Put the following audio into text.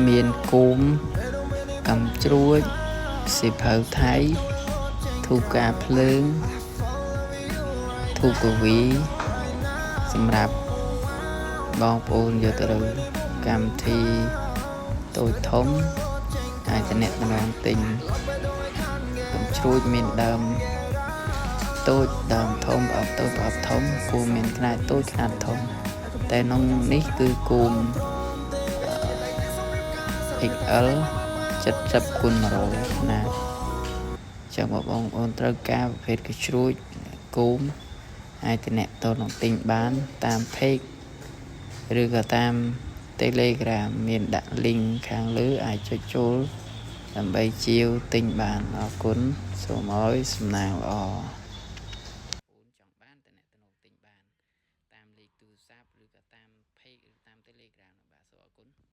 មានគោមកាំជ្រួចសៀវភៅថៃធូបការភ្លើងធូបកវីសម្រាប់បងប្អូនយកទៅកម្មវិធីតូចធំអាចតំណតំណងទិញកាំជ្រួចមានដើមតូចដើមធំប្រអប់តូចប្រអប់ធំគោមមានខ្នាតតូចខ្នាតធំតែក្នុងនេះគឺគោម XL 70គុណ100ណាចឹងបងប្អូនត្រូវការប្រភេទកាំជ្រួចគោមអាចតំណតនឹងទិញបានតាម page ឬក៏តាម Telegram មានដាក់ link ខាងលើអាចចុចចូលដើម្បីជាវទិញបានអរគុណសូមឲ្យសំណាងល្អ។